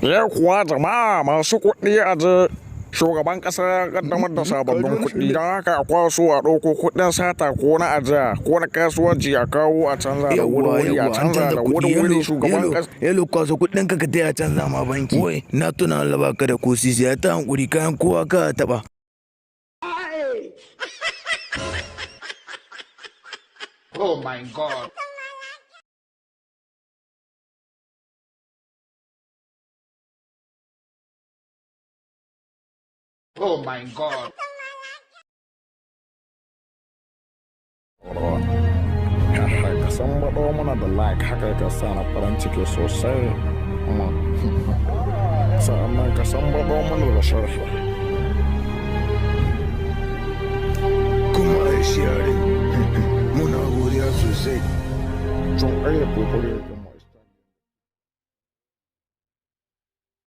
Yau kuwa jama'a masu kuɗi a je shugaban ƙasa ya kaddamar da sababbin kuɗi, don haka a kwaso a ɗauko kuɗin sata ko na ajiya ko na kasuwanci a kawo a canza da wuri-wuri, a Yawwa, an canza canza da kuɗi. wuri-wuri Yalo, shugaban yalo, ƙasa. yalo, kwaso kuɗin ka ka taya canza ma banki. Wai na tuna Allah baka da ko sisi, ya ta hankuri, kayan kowa ka taɓa. Oh my God. Oh my God. Ka san baɗo mana da like, haka ka sa na farin ciki sosai. Sa'annan ka san baɗo mana da sharhi. Kuma a sharing. Muna godiya sosai. Jun ayyuka.